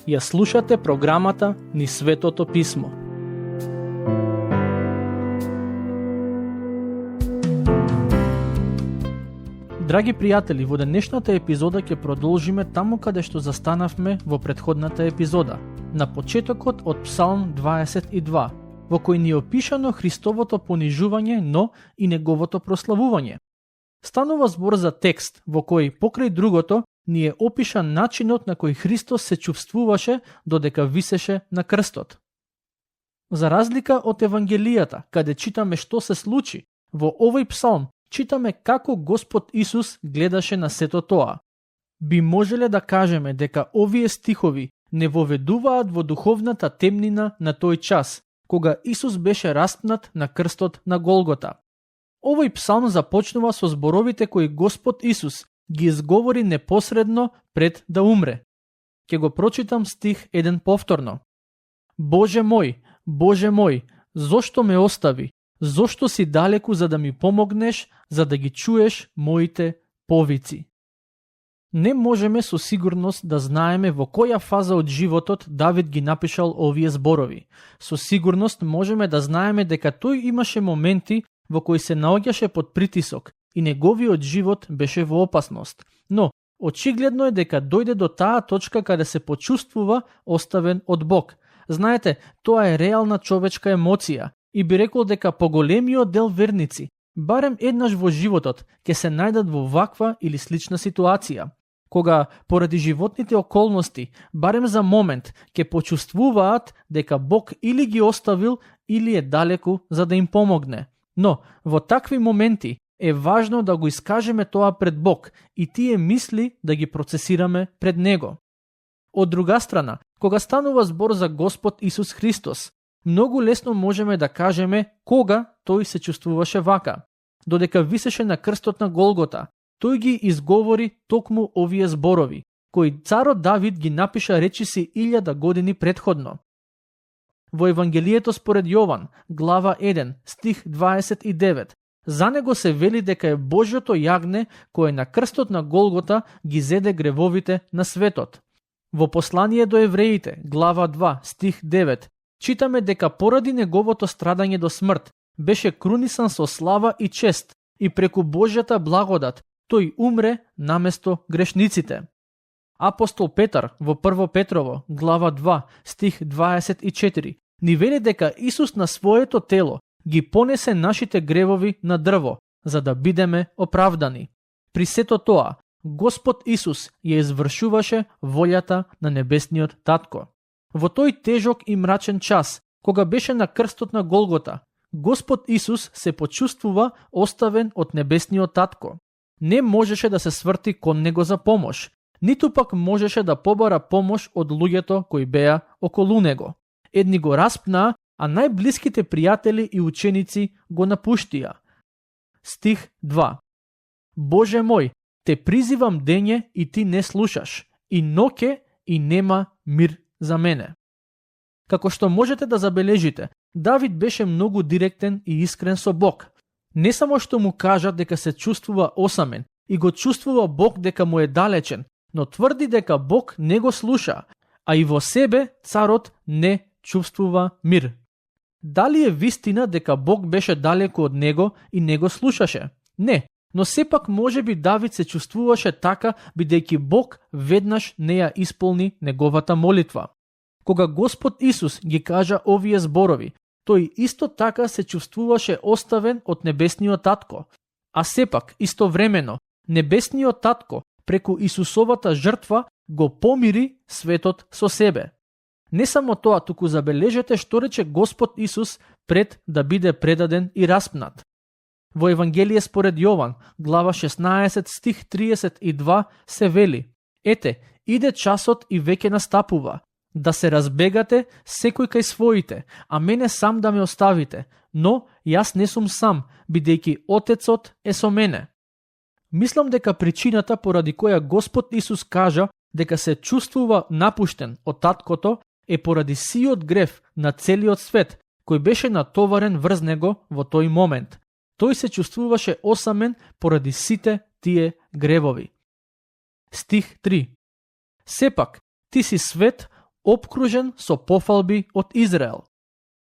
Ја слушате програмата Низ Светото Писмо. Драги пријатели, во денешната епизода ќе продолжиме таму каде што застанавме во претходната епизода, на почетокот од Псалм 22, во кој ни е опишано Христовото понижување, но и неговото прославување. Станува збор за текст во кој, покрај другото, ни е опишан начинот на кој Христос се чувствуваше додека висеше на крстот. За разлика од Евангелијата, каде читаме што се случи, во овој псалм читаме како Господ Исус гледаше на сето тоа. Би можеле да кажеме дека овие стихови не воведуваат во духовната темнина на тој час, кога Исус беше распнат на крстот на Голгота. Овој псалм започнува со зборовите кои Господ Исус ги изговори непосредно пред да умре. Ке го прочитам стих 1 повторно. Боже мој, зошто ме остави? Зошто си далеку за да ми помогнеш, за да ги чуеш моите повици? Не можеме со сигурност да знаеме во која фаза од животот Давид ги напишал овие зборови. Со сигурност можеме да знаеме дека тој имаше моменти во кои се наоѓаше под притисок и неговиот живот беше во опасност. Но, очигледно е дека дојде до таа точка каде се почувствува оставен од Бог. Знаете, тоа е реална човечка емоција и би рекол дека поголемиот дел верници, барем еднаш во животот, ќе се најдат во ваква или слична ситуација, кога поради животните околности, барем за момент, ќе почувствуваат дека Бог или ги оставил или е далеку за да им помогне. Но, во такви моменти, е важно да го искажеме тоа пред Бог и тие мисли да ги процесираме пред Него. Од друга страна, кога станува збор за Господ Исус Христос, многу лесно можеме да кажеме кога тој се чувствуваше вака. Додека висеше на крстот на Голгота, тој ги изговори токму овие зборови, кои царот Давид ги напиша речиси 1000 години претходно. Во Евангелието според Јован, глава 1, стих 29, за него се вели дека е Божјото јагне кое на крстот на Голгота ги зеде гревовите на светот. Во послание до евреите, глава 2, стих 9, читаме дека поради неговото страдање до смрт беше крунисан со слава и чест и преку Божјата благодат тој умре наместо грешниците. Апостол Петар во 1 Петрово, глава 2, стих 24, ни вели дека Исус на своето тело ги понесе нашите гревови на дрво, за да бидеме оправдани. При сето тоа, Господ Исус ја извршуваше волјата на небесниот татко. Во тој тежок и мрачен час, кога беше на крстот на Голгота, Господ Исус се почувствува оставен од небесниот татко. Не можеше да се сврти кон него за помош, ниту пак можеше да побара помош од луѓето кои беа околу него. Едни го распнаа, а најблиските пријатели и ученици го напуштија. Стих 2. Боже мој, те призивам дење и ти не слушаш, и ноќе и нема мир за мене. Како што можете да забележите, Давид беше многу директен и искрен со Бог. Не само што му кажа дека се чувствува осамен и го чувствува Бог дека му е далечен, но тврди дека Бог не го слуша, а и во себе царот не чувствува мир. Дали е вистина дека Бог беше далеку од него и не го слушаше? Не, но сепак можеби Давид се чувствуваше така, бидејќи Бог веднаш не ја исполни неговата молитва. Кога Господ Исус ги кажа овие зборови, тој исто така се чувствуваше оставен од небесниот татко, а сепак истовремено небесниот татко преку Исусовата жртва го помири светот со себе. Не само тоа, туку забележете што рече Господ Исус пред да биде предаден и распнат. Во Евангелие според Јован, глава 16, стих 32 се вели: Ете, иде часот и веќе настапува, да се разбегате секој кај своите, а мене сам да ме оставите, но јас не сум сам, бидејќи Отецот е со мене. Мислам дека причината поради која Господ Исус кажа дека се чувствува напуштен од таткото е поради сиот грев на целиот свет, кој беше натоварен врз него во тој момент. Тој се чувствуваше осамен поради сите тие гревови. Стих 3. Сепак, ти си свет, обкружен со пофалби од Израел.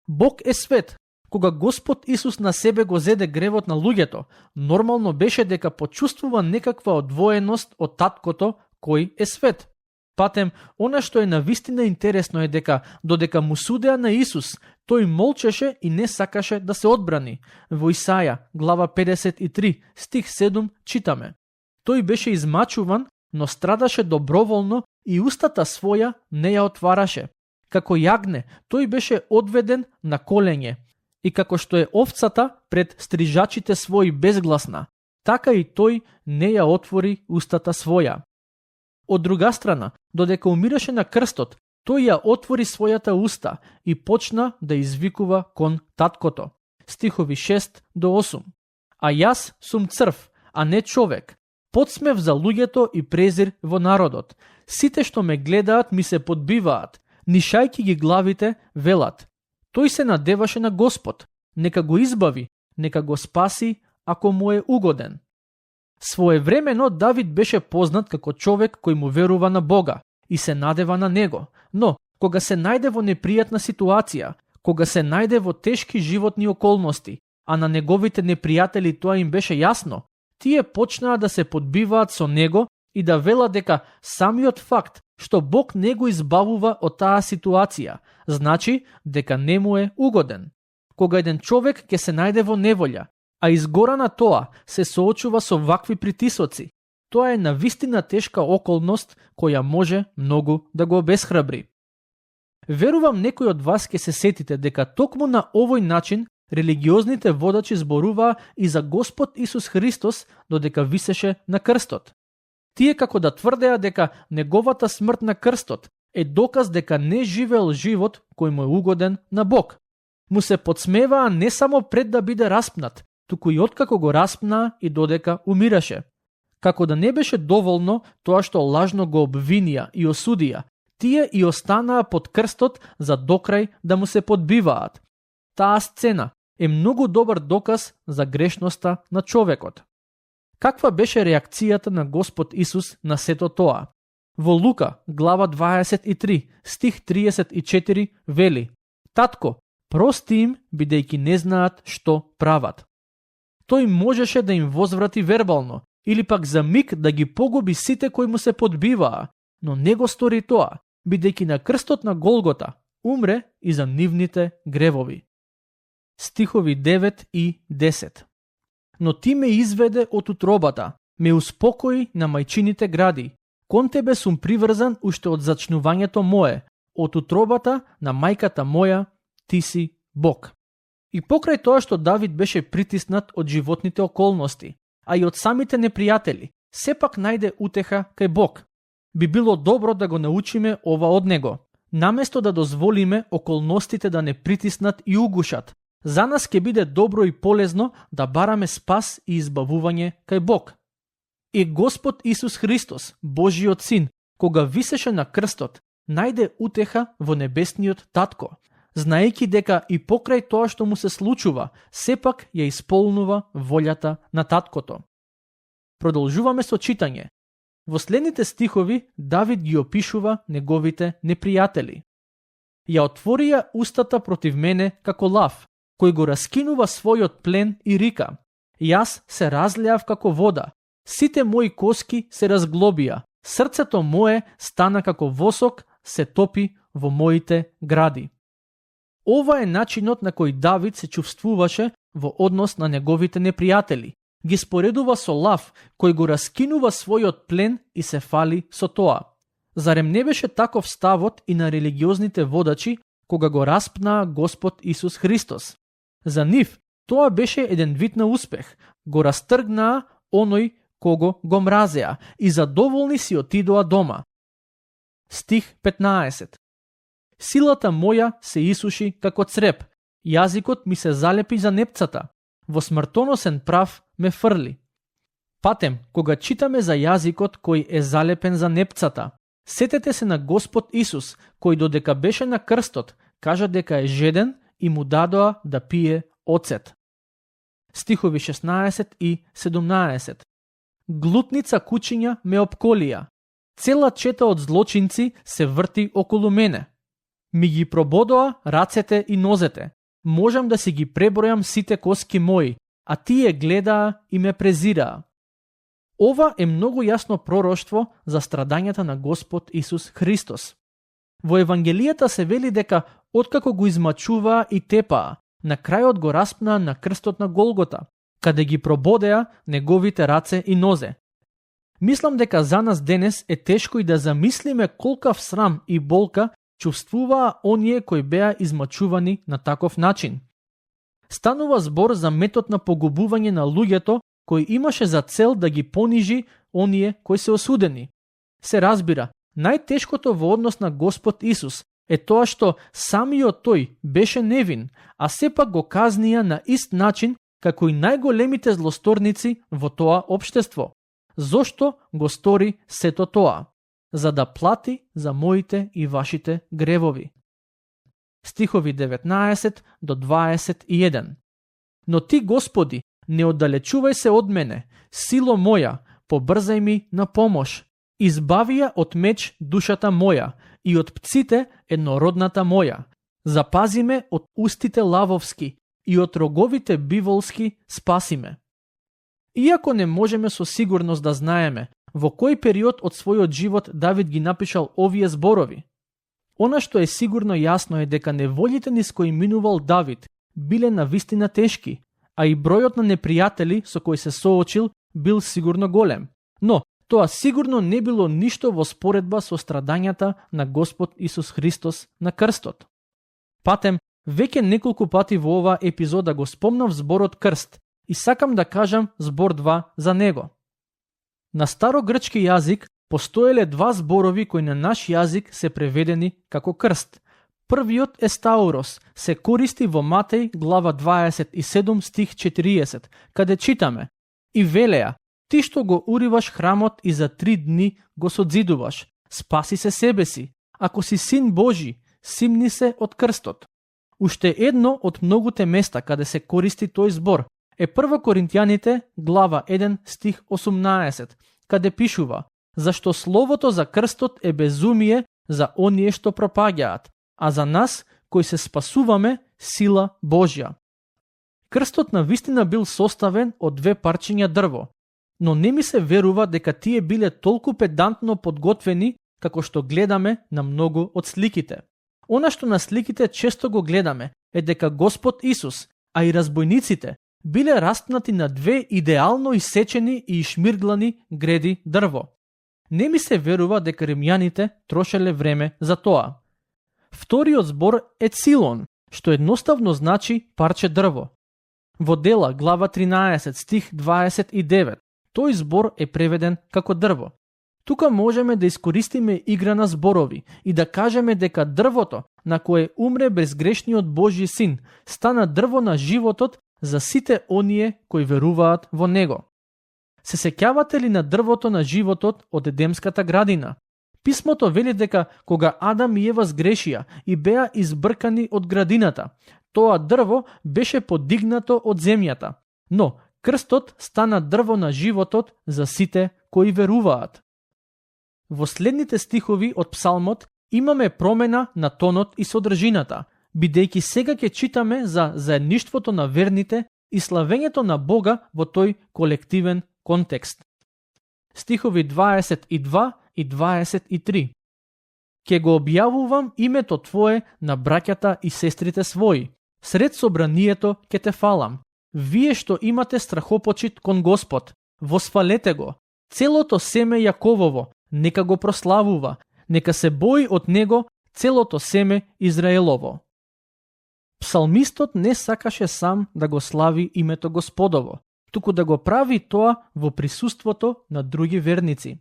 Бог е свет. Кога Господ Исус на себе го зеде гревот на луѓето, нормално беше дека почувствува некаква одвоеност од таткото кој е свет. Патем, она што е навистина интересно е дека, додека му судеа на Исус, тој молчеше и не сакаше да се одбрани. Во Исаја, глава 53, стих 7, читаме: Тој беше измачуван, но страдаше доброволно и устата своја не ја отвараше. Како јагне, тој беше одведен на колење. И како што е овцата пред стрижачите своји безгласна, така и тој не ја отвори устата своја. Од друга страна, додека умираше на крстот, тој ја отвори својата уста и почна да извикува кон таткото. Стихови 6 до 8. А јас сум црв, а не човек. Подсмев за луѓето и презир во народот. Сите што ме гледаат ми се подбиваат. Нишајки ги главите, велат: Тој се надеваше на Господ. Нека го избави, нека го спаси, ако му е угоден. Своевремено Давид беше познат како човек кој му верува на Бога и се надева на него, но кога се најде во непријатна ситуација, кога се најде во тешки животни околности, а на неговите непријатели тоа им беше јасно, тие почнаа да се подбиваат со него и да велат дека самиот факт што Бог не го избавува од таа ситуација, значи дека не му е угоден. Кога еден човек ќе се најде во неволја, а изгора на тоа се соочува со вакви притисоци, тоа е навистина тешка околност која може многу да го обесхрабри. Верувам некој од вас ќе се сетите дека токму на овој начин религиозните водачи зборуваа и за Господ Исус Христос додека висеше на крстот. Тие како да тврдеа дека неговата смрт на крстот е доказ дека не живеел живот кој му е угоден на Бог. Му се подсмеваа не само пред да биде распнат, туку и откако го распнаа и додека умираше. Како да не беше доволно тоа што лажно го обвинија и осудија, тие и останаа под крстот за докрај да му се подбиваат. Таа сцена е многу добар доказ за грешноста на човекот. Каква беше реакцијата на Господ Исус на сето тоа? Во Лука, глава 23, стих 34 вели: Татко, прости им, бидејќи не знаат што прават. Тој можеше да им возврати вербално, или пак за миг да ги погуби сите кои му се подбиваа, но не го стори тоа, бидејќи на крстот на Голгота умре и за нивните гревови. Стихови 9 и 10. Но ти ме изведе од утробата, ме успокои на мајчините гради. Кон тебе сум приврзан уште од зачнувањето мое, од утробата на мајката моја, ти си Бог. И покрај тоа што Давид беше притиснат од животните околности, а и од самите непријатели, сепак најде утеха кај Бог. Би било добро да го научиме ова од него. Наместо да дозволиме околностите да не притиснат и угушат, за нас ќе биде добро и полезно да бараме спас и избавување кај Бог. И Господ Исус Христос, Божиот Син, кога висеше на крстот, најде утеха во небесниот Татко, знаејќи дека и покрај тоа што му се случува, сепак ја исполнува волјата на Таткото. Продолжуваме со читање. Во следните стихови Давид ги опишува неговите непријатели. Ја отворија устата против мене како лав, кој го раскинува својот плен и рика: Јас се разлеав како вода, сите мои коски се разглобија, срцето мое стана како восок, се топи во моите гради. Ова е начинот на кој Давид се чувствуваше во однос на неговите непријатели. Ги споредува со лав, кој го раскинува својот плен и се фали со тоа. Зарем не беше таков ставот и на религиозните водачи, кога го распнаа Господ Исус Христос? За нив, тоа беше еден вид на успех. Го растргнаа оној кого го мразеа и задоволни си отидоа дома. Стих 15. Силата моја се исуши како цреп, јазикот ми се залепи за непцата, во смртоносен прав ме фрли. Патем, кога читаме за јазикот кој е залепен за непцата, сетете се на Господ Исус, кој додека беше на крстот, кажа дека е жеден и му дадоа да пие оцет. Стихови 16 и 17. Глутница кучиња ме обколија. Цела чета од злочинци се врти околу мене. Ми ги прободоа рацете и нозете. Можам да си ги пребројам сите коски мои, а тие гледаа и ме презираа. Ова е многу јасно пророштво за страдањата на Господ Исус Христос. Во Евангелијата се вели дека откако го измачуваа и тепаа, на крајот го распнаа на крстот на Голгота, каде ги прободеа неговите раце и нозе. Мислам дека за нас денес е тешко и да замислиме колкав срам и болка чувствуваа оние кои беа измачувани на таков начин. Станува збор за метод на погубување на луѓето кој имаше за цел да ги понижи оние кои се осудени. Се разбира, најтешкото во однос на Господ Исус е тоа што самиот тој беше невин, а сепак го казнија на ист начин како и најголемите злосторници во тоа општество. Зошто го стори сето тоа? За да плати за моите и вашите гревови. Стихови 19 до 21. Но ти, Господи, не оддалечувај се од мене, сило моја, побрзај ми на помош. Избави ја од меч душата моја и од пците еднородната моја. Запази ме од устите лавовски и од роговите биволски спаси ме. Иако не можеме со сигурност да знаеме во кој период од својот живот Давид ги напишал овие зборови, она што е сигурно јасно е дека неволите низ кои минувал Давид биле навистина тешки, а и бројот на непријатели со кои се соочил бил сигурно голем. Но тоа сигурно не било ништо во споредба со страдањата на Господ Исус Христос на крстот. Патем, веќе неколку пати во оваа епизода го спомнав зборот крст и сакам да кажам збор 2 за него. На старогрчки јазик постоеле два зборови кои на наш јазик се преведени како крст. Првиот е стаурос, се користи во Матеј глава 27 стих 40, каде читаме: И велеа, ти што го уриваш храмот и за 3 дни го содзидуваш, спаси се себе си, ако си син Божи, симни се од крстот. Уште едно од многуте места каде се користи тој збор е 1 Коринтијаните глава 1 стих 18, каде пишува: Зашто словото за крстот е безумие за оние што пропаѓаат, а за нас, кои се спасуваме, сила Божја. Крстот на вистина бил составен од 2 парчиња дрво, но не ми се верува дека тие биле толку педантно подготвени како што гледаме на многу од сликите. Она што на сликите често го гледаме е дека Господ Исус, а и разбойниците, биле распнати на 2 идеално исечени и ишмирглани греди дрво. Не ми се верува дека римјаните трошеле време за тоа. Вториот збор е цилон, што едноставно значи парче дрво. Во Дела, глава 13, стих 29, тој збор е преведен како дрво. Тука можеме да искористиме игра на зборови и да кажеме дека дрвото на кое умре безгрешниот Божји син стана дрво на животот за сите оние кои веруваат во него. Се сеќавате ли на дрвото на животот од Едемската градина? Писмото вели дека кога Адам и Ева сгрешија и беа избркани од градината, тоа дрво беше подигнато од земјата, но крстот стана дрво на животот за сите кои веруваат. Во следните стихови од Псалмот имаме промена на тонот и содржината, бидејќи сега ќе читаме за заедништвото на верните и славењето на Бога во тој колективен контекст. Стихови 22 и 23. Ке го објавувам името Твое на браќата и сестрите своји. Сред собранието ке те фалам. Вие што имате страхопочит кон Господ, восфалете го. Целото семе Јаковово, нека го прославува. Нека се бои од него целото семе Израелово. Псалмистот не сакаше сам да го слави името Господово, туку да го прави тоа во присуството на други верници.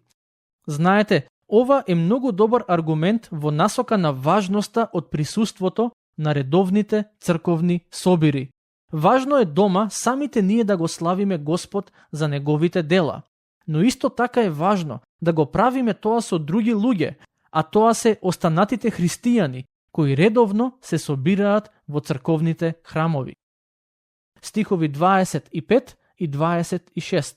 Знаете, ова е многу добар аргумент во насока на важноста од присуството на редовните црковни собири. Важно е дома самите ние да го славиме Господ за неговите дела, но исто така е важно да го правиме тоа со други луѓе, а тоа се останатите христијани, кои редовно се собираат во црковните храмови. стихови 25 и 26.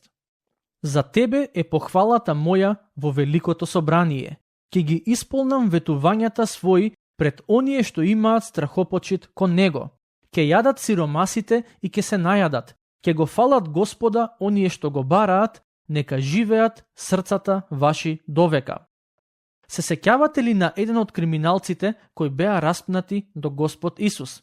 За тебе е похвалата моја во великото собрание. Ке ги исполнам ветувањата своји пред оние што имаат страхопочит кон него. Ке јадат сиромасите и ке се најадат. Ке го фалат Господа оние што го бараат, нека живеат срцата ваши довека. Се сеќавате ли на еден од криминалците кои беа распнати до Господ Исус?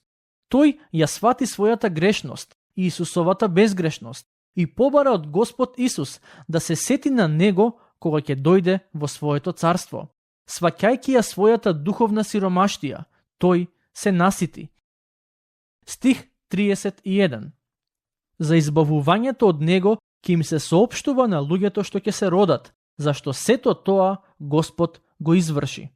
Тој ја свати својата грешност и Исусовата безгрешност и побара од Господ Исус да се сети на него кога ќе дојде во своето царство. Сваќајќи ја својата духовна сиромаштија, тој се насити. Стих 31. За избавувањето од него ќе им се соопштува на луѓето што ќе се родат, зашто сето тоа Господ го изврши.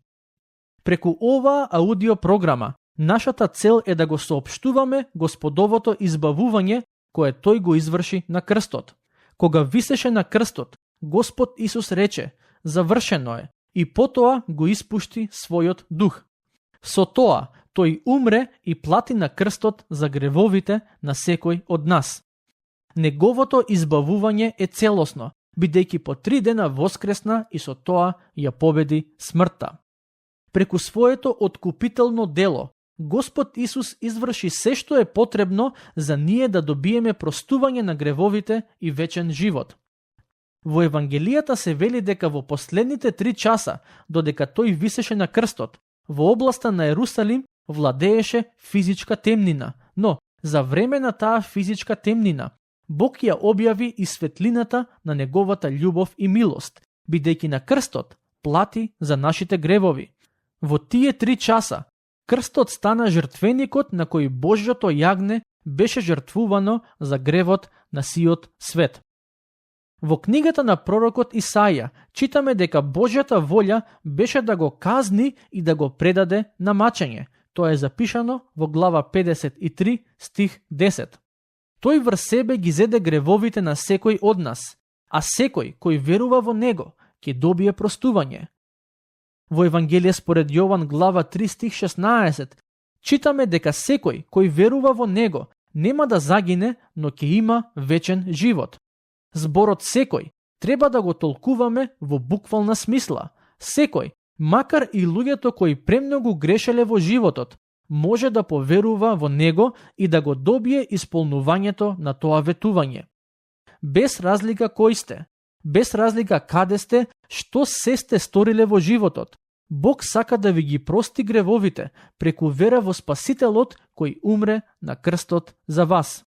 Преку оваа аудио програма, нашата цел е да го соопштуваме Господовото избавување кое тој го изврши на крстот. Кога висеше на крстот, Господ Исус рече: завршено е, и потоа го испушти својот дух. Со тоа, тој умре и плати на крстот за гревовите на секој од нас. Неговото избавување е целосно, бидејќи по 3 дена воскресна и со тоа ја победи смртта. Преку своето откупително дело, Господ Исус изврши се што е потребно за ние да добиеме простување на гревовите и вечен живот. Во Евангелијата се вели дека во последните 3 часа, додека тој висеше на крстот, во областа на Ерусалим владееше физичка темнина, но за време на таа физичка темнина, Бог ја објави и светлината на неговата љубов и милост, бидејќи на крстот плати за нашите гревови. Во тие 3 часа, крстот стана жртвеникот на кој Божјото јагне беше жртвувано за гревот на сиот свет. Во книгата на пророкот Исаја читаме дека Божјата волја беше да го казни и да го предаде на мачење. Тоа е запишано во глава 53, стих 10. Тој врз себе ги зеде гревовите на секој од нас, а секој кој верува во него ќе добие простување. Во Евангелие според Јован глава 3 стих 16 читаме дека секој кој верува во него нема да загине, но ќе има вечен живот. Зборот секој треба да го толкуваме во буквална смисла. Секој, макар и луѓето кои премногу грешеле во животот, може да поверува во него и да го добие исполнувањето на тоа ветување. Без разлика кој сте, без разлика каде сте, што се сте сториле во животот, Бог сака да ви ги прости гревовите преку вера во Спасителот кој умре на крстот за вас.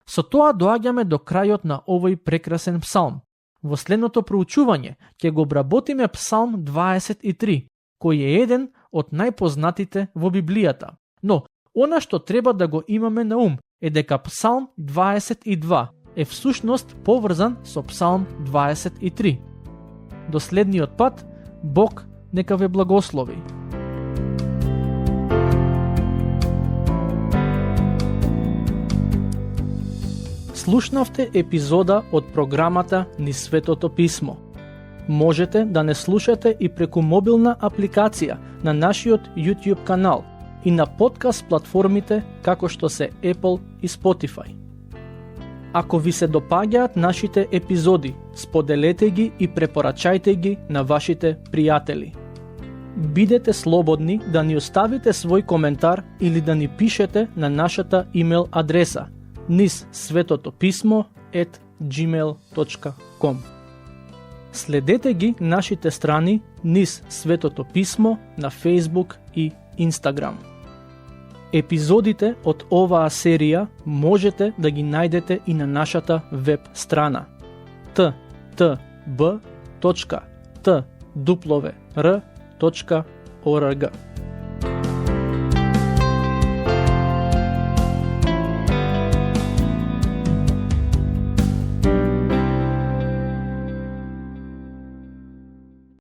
Со тоа доаѓаме до крајот на овој прекрасен псалм. Во следното проучување ќе го обработиме Псалм 23, кој е еден од најпознатите во Библијата. Но, она што треба да го имаме на ум е дека Псалм 22 е всушност поврзан со Псалм 23. До следниот пат, Бог нека ве благослови. Слушнавте епизода од програмата Низ Светото Писмо. Можете да не слушате и преку мобилна апликација на нашиот YouTube канал и на подкаст платформите како што се Apple и Spotify. Ако ви се допаѓаат нашите епизоди, споделете ги и препорачајте ги на вашите пријатели. Бидете слободни да ни оставите свој коментар или да ни пишете на нашата имейл адреса nizsvetotopисmo@gmail.com. Следете ги нашите страни Низ Светото Писмо на Facebook и Instagram. Епизодите од оваа серија можете да ги најдете и на нашата веб страна ttb.twr.org.